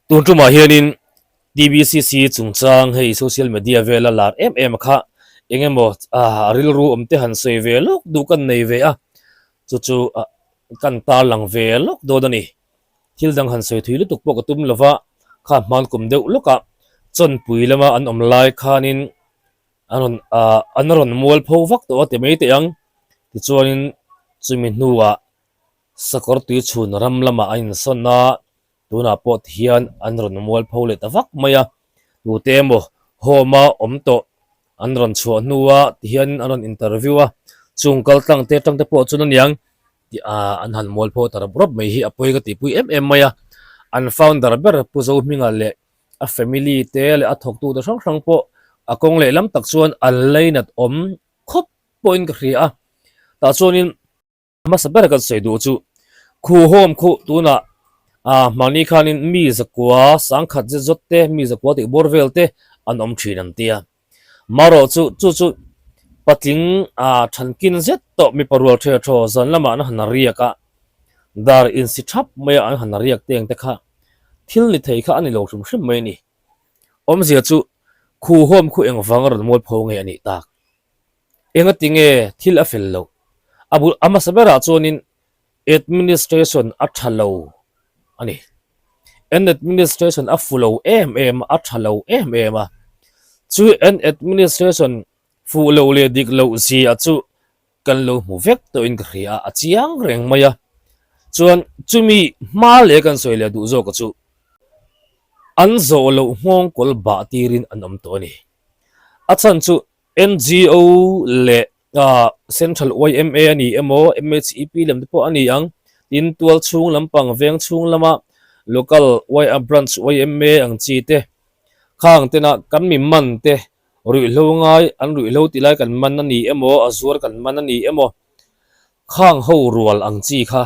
Tun tumah hianin TBCC chungchang hei social media vela lar em em a kha eng emaw ah rilru awm te han sawi ve lawk duh kan nei ve a, chu chu ah kan tarlang ve lawk dawn a ni. Thil dang han sawi thui lutuk pawh ka tum lova, kha hman kum deuh lawkah chawnpui lama an awm lai khanin an rawn ah an rawn mual pho vak tawh a ti mai teh ang. Tichuanin chumi hnuah sakawr tui chhun ram lamah an insawn a, Tunah pawh tihian an rawn mual pho leh ta vak mai a, tute emaw home a awm tawh an rawn chhuah hnua tihian an rawn interview a, chung kal tlang te atang te pawh chuan aniang tih ah an han mual pho ta rawp rawp mai hi a pawi ka tihpui em em mai a, an founder ber Pu Zohminga leh a family te leh a thawktute hrang hrang pawh a kawng leh lam tak chuan an lainat awm khawp pawhin ka hria a, tah chuanin. Hmasa ber kan sawi duh chu Khuhawm khu tunah ah mahni khanin mi zakua sangkhat zet zawt te mi zakua tih bawr vel te an awm thin an tia. Marawh chu chu chu patling ah thankin zet tawh mipa rual thei thaw zan lamah an han riak a, dar insi thap mai a an han riak teng te kha thil ni thei kha a ni lo hrim hrim mai a ni. Awmzia chu Khuhawm khu engvang a rawn mualpho nge a nih tak? Engati nge thil a fel loh? A bul a hmasa berah chuanin administration a tha lo a ni. An administration a fu lo em em a, a tha lo em em a. Chu an administration fuh loh leh dik loh zia chu kan lo hmu vek tawhin ka hria a, a chiang reng mai a. Chuan chumi hma leh kan sawi leh duh zawk chu an zawh loh nghawng kawl bah tirin an awm tawh a ni. A chhan chu NGO leh Central yma a ni emaw MHEP lam te pawh a ni ang tin tual chhung lampang veng chhung lama local y branch yma ang chi te khang tena kan mi man te ruihhlo ngai an ruihhlo ti lai kan man a ni emaw a zuar kan man a ni emaw khang ho rual ang chi kha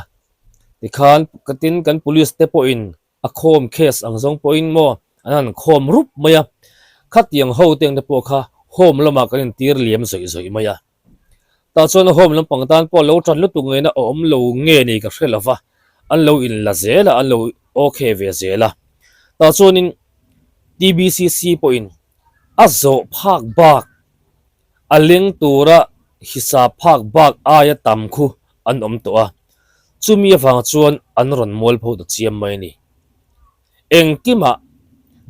tikhan tin kan police te pawhin A khawm case ang zawng pawhin maw an han khawm rup mai a, khatiang ho te ang te pawh kha home lamah kan intir liam zawih zawih mai a. Tah chuan home lampang tan pawh lo tan lutuk ngaihna a awm lo nge ni ka hre lo va, an lo inla zel a, an lo okay ve zel a. Tah chuanin TBCC pawhin a zawh phak bak A leng tura hisa phak bak aia tam khu an awm tawh a, chumi avang chuan an rawn mualpho ta chiam mai a ni. Engkimah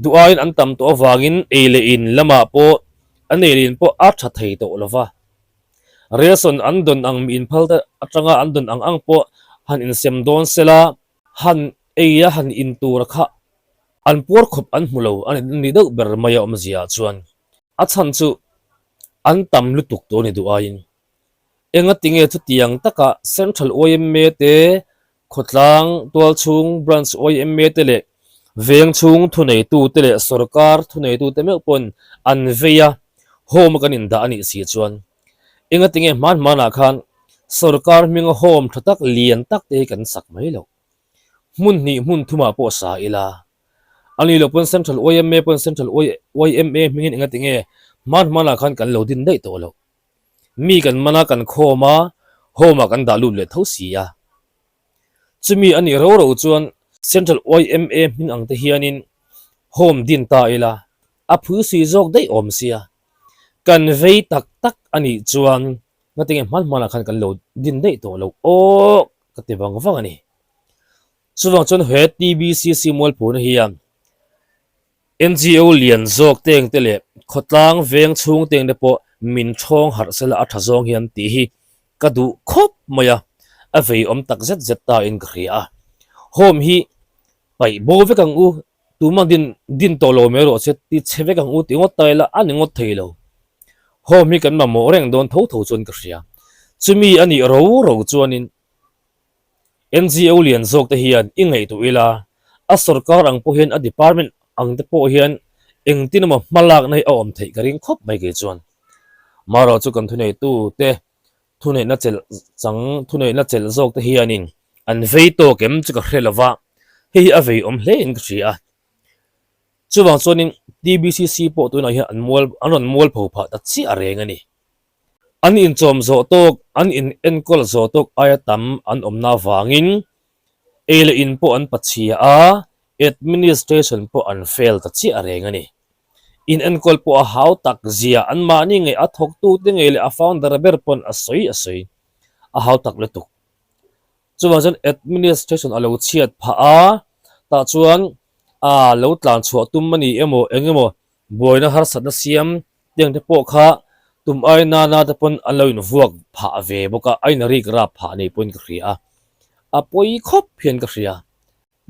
duh aiin an tam tawh avangin ei leh in lamah pawh an ei leh in pawh a tha thei tawh lo va. Ration an dawn ang mi inphal te atanga an dawn ang ang pawh han insem dawn sela, han ei a han in tura kha an puar khawp an hmu lo a ni deuh ber mai a awmzia ah chuan. A chhan chu an tam lutuk tawh a ni duh aiin. Engati nge chutiang taka Central yma te, khawtlang tualchhung Branch yma te leh vengchhung thuneitute leh sorkar thuneitute meuh pawn an vei a, home a kan indah a nih si chuan engati nge hman hmanah khan sorkar hminga home tha tak lian tak te hi kan sak mai loh. Hmun hnih hmun thumah pawh sa ila. A ni lo pawn Central yma pawn Central yma hmingin engati nge hman hmanah khan kan lo din daih tawh loh. Mi kan man a, kan khawm a, home ah kan dah lut leh tho si a. Chumi a nih ro ro chuan Central yma hming ang te hianin home din ta ila a phui sui zawk daih awm sia. Kan vei tak tak a nih chuan ngati nge hman hmanah khan kan lo din daih tawh loh aw ka ti vang vang a ni. Chuvang chuan he TBCC mualphuna hian NGO lian zawk teng te leh khawtlang veng chhung teng te pawh min thawng harh sela a tha zawng hian tih hi ka duh khawp mai a, a vei awm tak zet zet ta in ka hria a. Home hi paih bo vek ang u, tuma din din tawh lo mai erawh che ti chhe vek ang u tih ngawt ta ila a ni ngawt thei lo. Home hi kan mamawh reng dawn tho tho chuan ka hria. Chumi a nih ro ro chuanin NGO lian zawk te hian i ngaihtuah ila, a sorkar ang pawh hian a department ang te pawh hian engtin emaw hmalakna hi a awm theih ka ring khawp mai kei chuan. Marawh chu kan thuneitu te thuneihna chelh chang thuneihna chelh zawk te hianin an vei tawk em chu ka hre lova, hei hi a vei awm hle in ka hria a. Chuvang chuanin TBCC pawh tunah hian an mual an rawn mualpho phah ta chiah reng a ni. An inchawm zawh tawk, an in enkawl zawh tawk aia tam an awmna avangin ei leh in pawh an pachhia a, Administration pawh an fail ta chiah reng a ni. In enkawl pawh a hau tak zia anmahni ngei a thawktute ngei leh a founder ber pawn a sawi a sawi a hau tak lutuk. Chuvang chuan administration a lo chhiat phah a, tah chuan a lo tlan chhuah tum a ni emaw eng emaw buaina harsatna siam tiang te pawh kha tum ai nana te pawn an lo invuak phah ve bawk a, a inrik rap phah ni pawhin ka hria a, a pawi khawp hian ka hria.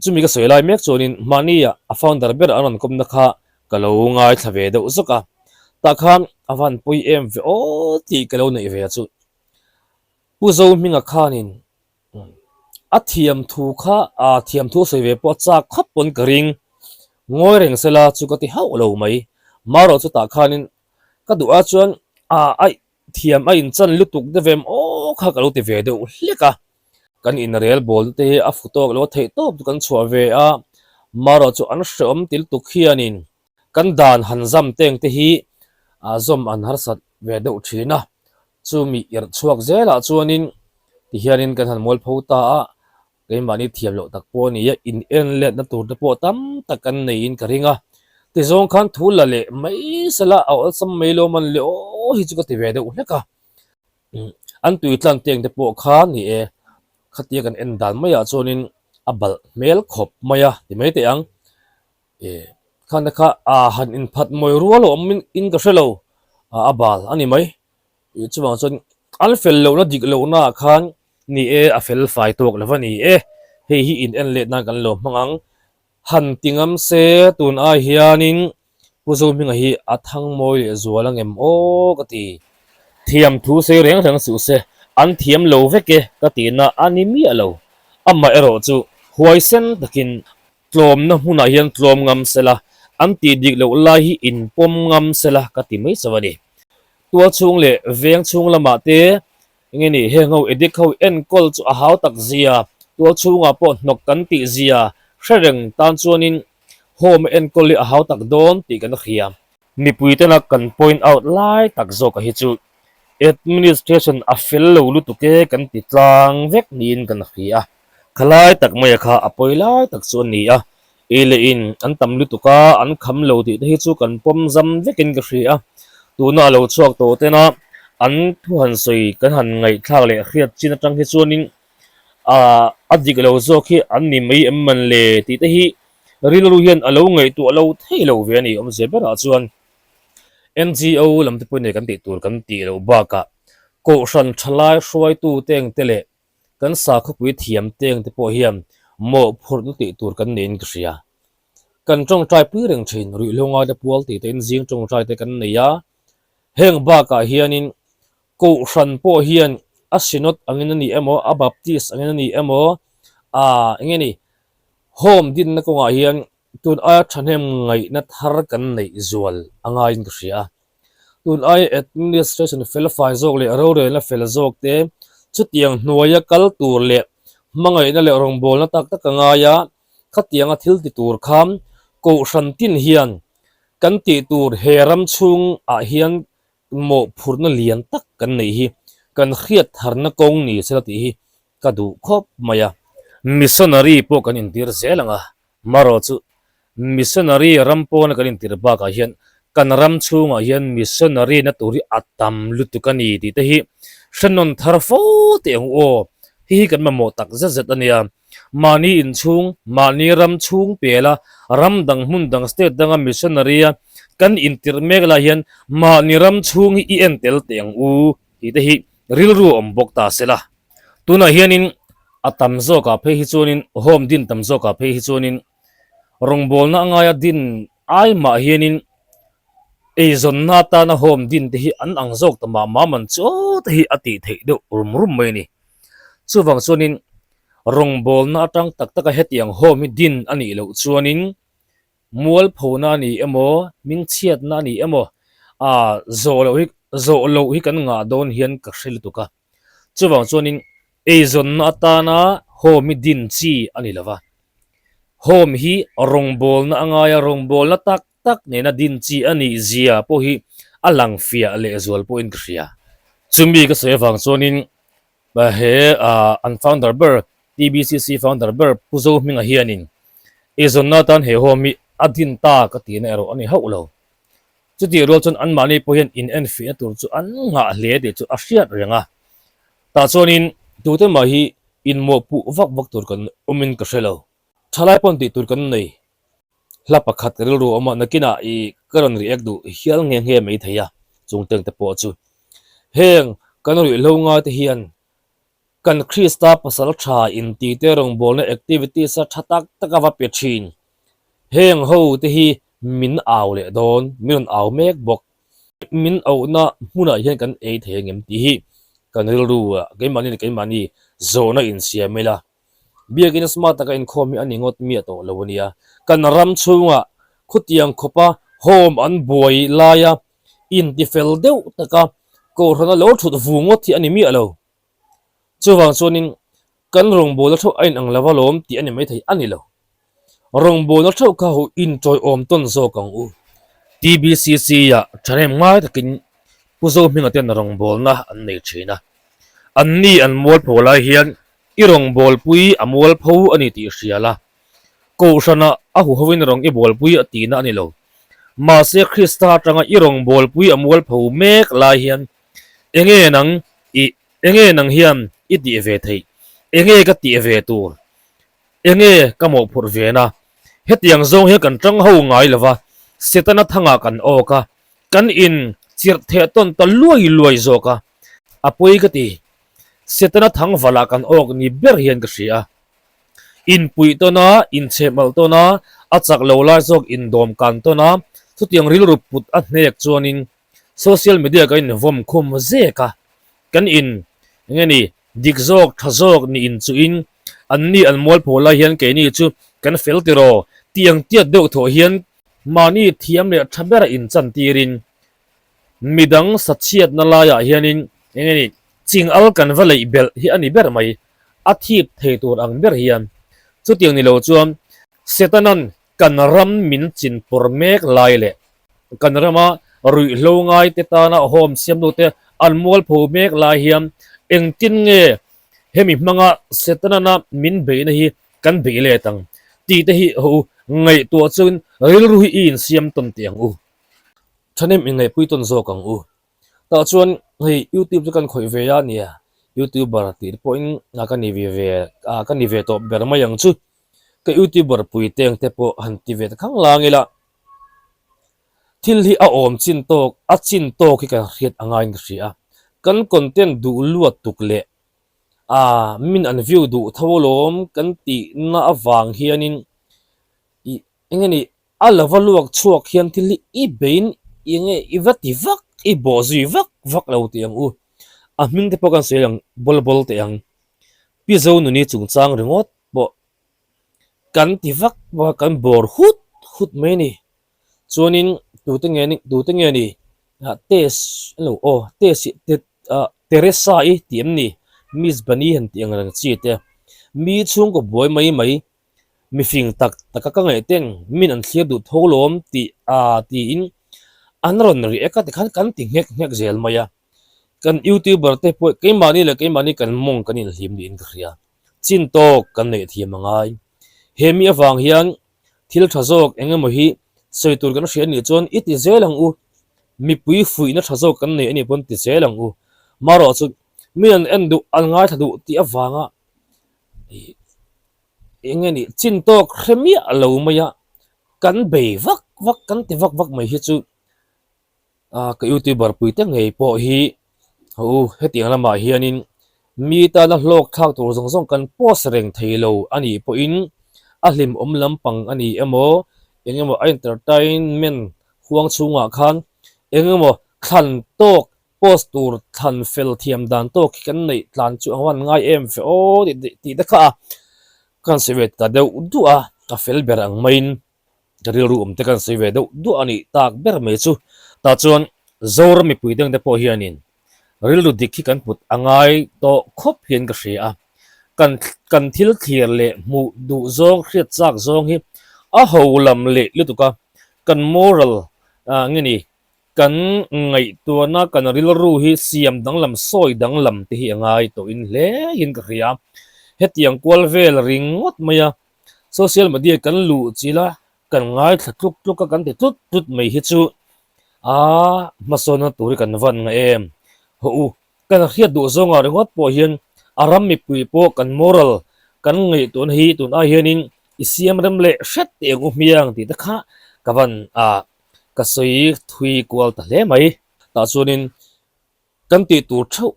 Chumi ka sawi lai mek chuanin mahnia a founder ber an rawn kawmna kha ka lo ngaithla ve deuh zawk a, tah khan a van pawi em ve aw tih ka lo neih ve a chu. Pu Zohminga khanin a thiam thu kha a thiam thu sawi ve pawh a chak khawp pawn ka ring. Ngawi reng sela chu ka ti hauh lo mai. Marawh chu tah khanin ka duh ah chuan a a thiam a inchan lutuk deuh em aw kha ka lo ti ve deuh hlek a. Kan inrel bawl te hi a fu tawk lo a theih tawp chu kan chhuah ve a. Marawh chu an hreawm ti lutuk hianin kan dan han zam teng te hi a zawm an harsat ve deuh thin a. Chumi irh chhuak zelah chuanin tihianin kan han mualpho ta a, keimahni thiam loh tak pawh a ni a, in en letna tur te pawh tam tak kan neiin ka ring a. Tizawng khan thu la leh mai sela a awlsam mai lo man le aw hi chu ka ti ve deuh hlek a. An tui tlan teng te pawh kha ni e, khatia kan en dan maiah chuanin a balh hmel khawp mai a ti mai teh ang. E khan te kha a han inphat mawi rual a awm in ka hre lo a bal a ni mai. Ih chuvang chuan an fel lohna dik lohna ah khan ni e a fel fai tawk lo va ni e, hei hi in en let nan kan lo hmang ang. Han ti ngam se tun ai hianin Pu Zohminga hi a thang mawi leh zual angem aw ka ti. Thiam thu sei reng reng suh se an thiam lo vek e ka tihna a ni miah lo. Amaherawh chu huaisen takin Tlawmna hmunah hian tlawm ngam sela, an tih dik loh lai hi inpawm ngam sela ka ti mai chauh a ni. Tual chhung leh veng chhung lamah te eng nge ni heng ho addict ho enkawl chu a hau tak zia, tual chhungah pawh hnawk kan tih zia hre reng tan chuanin home a enkawl hi a hau tak dawn tih kan hria. Mipui tena kan point out lai tak zawk a hi chu administration a fel lo lutuk e kan ti tlang vek niin kan hria. Khalai tak maia kha a pawi lai tak chu a ni a, ei leh in an tam lutuk a, an kham lo tih te hi chu kan pawm zam vekin ka hria. Tuna a lo chhuak tawh tena an thu han sawi kan han ngaihthlak leh hriat chin atang hi chuanin ah a dik lo zawk hi an ni mai em man le tih te hi rilru hian a lo ngaihtuah lo thei lo ve a ni awmzia berah chuan NGO lam te pawhin kan tih tur kan tih loh bakah Kohhran thalai hruaitu te ang te leh kan sakhawpui thiam te ang te pawh hian mawhphurhna tih tur kan neiin ka hria. Kan tawngtai pui reng thin, ruihhlo ngaite pual tih tein zing tawngtai te kan nei a, heng bakah hianin Kohhran pawh hian a Synod angin a ni emaw, a Baptist angin a ni emaw, aa eng nge ni, Home dinna kawngah hian tun aia thahnem ngaihna thar kan neih zual a ngaiin ka hria a. Tun aia administration fel fai zawk leh rorelna fel zawk te chutiang hnuaia kal tur leh hmangaihna leh rawngbawlna tak tak a ngai a, khatianga thil ti tur khan Kohhran tin hian kan tih tur he ram chhungah hian mawhphurhna lian tak kan neih hi kan hriat tharna kawng ni sela tih hi ka duh khawp mai a. Missionary pawh kan intir zel ang a, marawh chu missionary ram pawna kan intir bakah hian kan ram chhungah hian missionary na tur hi a tam lutuk a ni tih te hi hre nawn thar fo teh ang u aw, hei hi kan mamawh tak zet zet a nia. Mahni inchhung, mahni ram chhung pela ram dang hmun dang state danga missionary a kan intirh mek lai hian mahni ram chhung hi i en tel teh ang u tih te hi rilru a awm bawk ta se la. Tunah hianin a tam zawkah phei hi chuanin home din tam zawkah phei hi chuanin rawngbawlna a ngaia din ai mah hianin eizawnna atana home din te hi an ang zawk ta mah mah man chaw te hi a tih theih deuh rum rum mai a ni. Chuvang chuanin rawngbawlna atang tak taka hetiang home hi din a nih loh chuanin mualphona a ni emaw hmingchhiatna a ni emaw ah zawh loh hi zawh loh hi kan ngah dawn hian ka hre lutuk a. Chuvang chuanin eizawnna atana home hi din chi a ni lova. Home hi rawngbawlna a ngai a, rawngbawlna tak tak nena din chi a nih zia pawh hi a lang fiah lehzual pawhin ka hria. Chumi ka sawi avang chuanin he an founder ber TBCC founder ber Pu Zohminga hianin. Eizawnna atan he home hi a din ta ka tihna erawh a ni hauh lo. Chutih rual chuan anmahni pawh hian in enfiahna tur chu an nghah hle tih chu a hriat reng a. Tah chuanin tute mah hi inmawhpuh vak vak tur kan awmin ka hre lo. Thalai pawn tih tur kan nei. Hla pakhat ka rilru a awm a, nakinah i ka rawn react duh hial nghe nghe mai thei a, chung teng te pawh chu. Heng kan ruihhlo ngai te hian kan Krista pasal tha inti te rawngbawlna activities a tha tak tak a va pe thin. Heng ho te hi min au leh dawn, min rawn au mek bawk. Min auhna hmunah hian kan ei thei angem tih hi kan rilru ah keimahni leh keimahni zawhna insiam ila. Biakin smart taka inkhawm hi a ni ngawt miah tawh lo a nia. Kan ram chhungah khutiang khawpa home an buai laia intifel deuh taka kohhrana lo thut vu ngawt hi a ni miah lo. Chuvang chuanin kan rawngbawlna theuh a inang lo alawm tih a ni maithei a ni lo. Rawngbawlna theuh kha ho intawiawm tawn zawk ang u. TBCC-ah thahnem ngai takin Pu Zohminga ten rawngbawlna an nei thin a. Anni an mualpho lai hian i rawngbawlpui a mualpho a ni tih hria la. Kohhrana a huhoin rawng i bawlpui a tihna a ni lo. Mahse Krista atanga i rawngbawlpui a mualpho mek lai hian enge nang i enge nang hian i tih ve theih? Enge ka tih ve tur? Enge ka mawhphurh ve na? Hetiang zawng hian kan tang ho ngai lo va, Setana thangah kan awk a, kan in chirh theh tawn ta luai luai zawk a, a pawi ka ti. Setana thang valah kan awk ni ber hian ka hria a. Inpuih tawn a, inchhehmalh tawn a, a chak lo lai zawk indawm kan tawn a, chutiang rilru put a hnek chuanin social media kan invawm khum zek a, kan in eng nge ni dik zawk tha zawk ni inchuhin anni an mualpho lai hian keini chu kan fel tiraw tih ang tiat deuh thawh hian mahni thiam leh tha bera inchantirin Midang sachhiatna laiah hianin eng nge ni ching al kan va leih belh hi a ni ber mai, a thip thei tur ang ber hian. Chutiang ni lo chuan Setanan kan ram min chin pawr mek lai leh kan rama ruihhlo ngaite tana home siamtute an mualpho mek lai hian engtin nge hemi hmanga Setanana min beihna hi kan beih let ang tih te hi ho ngaihtuah chuan rilru hi i insiam tawn teh ang u. Thahnem ingaihpui tawn zawk ang u. Tah chuan hei youtube chu kan khawih ve a nia, youtuber tih te pawhin a ka ni ve ve a ka ni ve tawh ber mai ang chu. Ka youtuber pui teng te pawh han ti ve ta khang lang ila. Thil hi a awm chin tawk a chin tawk hi ka hriat a ngaiin ka hria a. Kan content duh luat tuk leh a min an view duh tho alawm kan tihna avang hianin ih eng nge ni A lova luak chhuak hian thil hi i bein i nge i va ti vak i bawh zui vak vak lo teh ang u. A hming te pawh kan sawi ang bawl bawl teh ang. Pi Zonuni chungchang ringawt pawh kan ti vak vak a kan bawr hut hut mai a ni. Chuanin tute nge ni tute nge ni ah test elo aw test hi te ah Teresa i tih em ni Miss Bunny han tih ang reng chi te mi chhungkaw buai mai mai Mifing tak taka ka ngaih ten min an thlir duh tho lawm tih a tiin an rawn react a tikhan kan ti nghek nghek zel mai a. Kan youtuber te pawh keimahni leh keimahni kan mawng kan inhlim niin ka hria. Chin tawk kan neih thiam a ngai. He mi avang hian thil tha zawk eng emaw hi sawi tur kan hria anih chuan i ti zel ang u. Mipui fuihna tha zawk kan nei anih pawn ti zel ang u. Marawh chu mi an en duh an ngaithla duh tih avanga ih Eng nge nih chin tawk hre miah lo mai a, kan bei vak vak kan ti vak vak mai hi chu ah ka youtuber pui te ngei pawh hi ho hetiang lamah hianin mi tana hlawk thlak tur zawng zawng kan post reng thei lo a nih pawhin a hlimawm lampang a ni emaw eng emaw a entertainment huang chhungah khan eng emaw thlan tawk Post tur thlan fel thiam dan tawk hi kan neih tlan chu ang van ngai em fe aw tih tih te kha a kan sawi ve ta deuh duah a, a fel ber ang maiin ka rilru awm te kan sawi ve deuh duah a nih tak ber mai chu. Tah chuan Zoram mipui deng te pawh hianin rilru dik hi kan put a ngai tawh khawp hian ka hria a, kan kan thil thlir leh hmuh duh zawng hriat chak zawng hi a ho lam leh lutuk a, kan moral ah nge ni Kan ngaihtuahna kan rilru hi siam danglam sawi danglam te hi a ngai tawhin hlein ka hria. Hetiang kual vel ringawt mai a. Social media kan luh chilh a, kan ngaithla tluk tluk a, kan ti tlut tlut mai hi chu a hmasawnna tur hi kan van nga em? Hawh u, kan hriat duh zawngah ringawt pawh hian a ram mipui pawh kan moral kan ngaihtuahna hi tun ai hianin i siam rem leh hret teh ang u hmiang tih te kha ka van a ka sawi thui kual ta hle mai. Tah chuanin kan tih tur theuh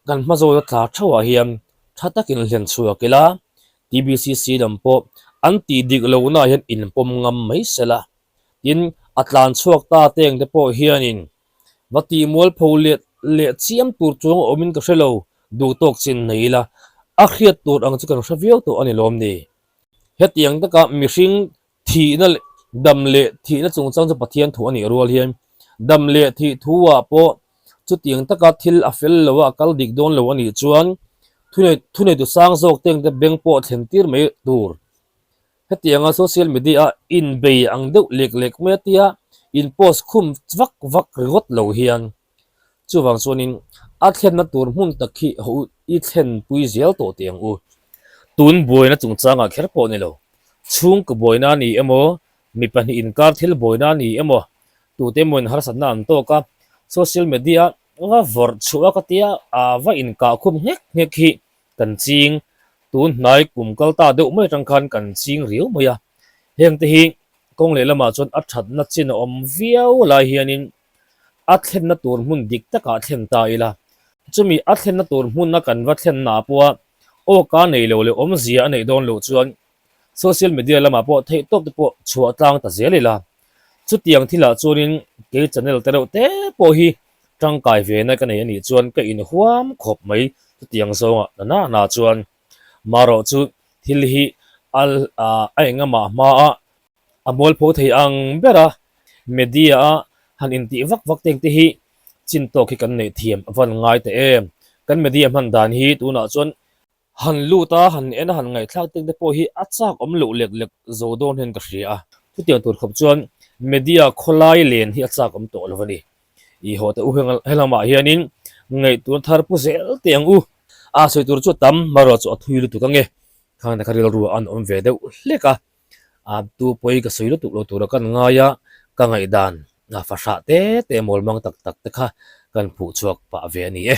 kan hma zawna tla theuhah hian tha takin hlen chhuak ila TBCC lam pawh an tih dik lohnaah hian inpawm ngam mai sela. Tin, a tlan chhuak ta teng te pawh hianin va tih mualpho leh leh chiam tur chuang a awmin ka hre lo, duh tawk chin nei ila a hriat tur ang chu kan hre viau tawh a ni lawm ni. Hetiang taka mihring Thihna leh dam leh thihna chungchang chu Pathian thu a nih rual hian dam leh thih thu ah pawh chutiang taka thil a fel lo a, a kal dik dawn lo a nih chuan thuneitu sang zawk te engte beng pawh thlen tir mai tur. Hetianga social media a inbei ang deuh lek lek mai a tia in post khum vak vak ringawt lo hian Chuvang chuanin a thlenna tur hmun tak hi ho i thlenpui zel tawh teh ang u. Tun buaina chungchangah kher pawh ni lo. Chhungkaw buaina a ni emaw, mi pahnih inkar thil buaina a ni emaw, tute emawin harsatna an tawk a, social media va vawrh chhuah a ka tia a va inkah khum nghek nghek hi kan ching. Tun hnai kum kal ta deuh mai atang khan kan ching riau mai a. Hengte hi kawng lehlamah chuan a thatna chin a awm viau lai hianin A thlenna tur hmun dik takah thlen ta ila. Chumi a thlenna tur hmuna kan va thlennaah pawha awka nei lo leh awmzia a neih dawn loh chuan social media lamah pawh theih tawp te pawh chhuah tlang ta zel ila. Chutiang thilah chuanin kei channel te reuh te pawh hi tangkai ve na ka nei a nih chuan ka inhuam khawp mai chutiang zawngah na na na chuan. Marawh chu thil hi a a engamah hmaa A mualpho thei ang ber a, media a han intih vak vak teng te hi chin tawk hi kan neih thiam a van ngai ta em. Kan media hman dan hi tunah chuan han lut a, han en a, han ngaihthlak teng te pawh hi a chak awm loh lek lek zo dawn hian ka hria a. Chutiang tur khawp chuan media khawlai len hi a chak awm tawh lo a ni. I haw teh u helamah hianin ngaihtuahna thar pu zel teh ang u. A sawi tur chu a tam, marawh chu a thui lutuk ange. Khang te kha rilru an awm ve deuh hlek a. A tu pawi ka sawi lutuk lo tura kan ngai a, ka ngaihdan a fahrah te te mawl mang tak tak te kha kan phuh chhuak pah ve a ni e.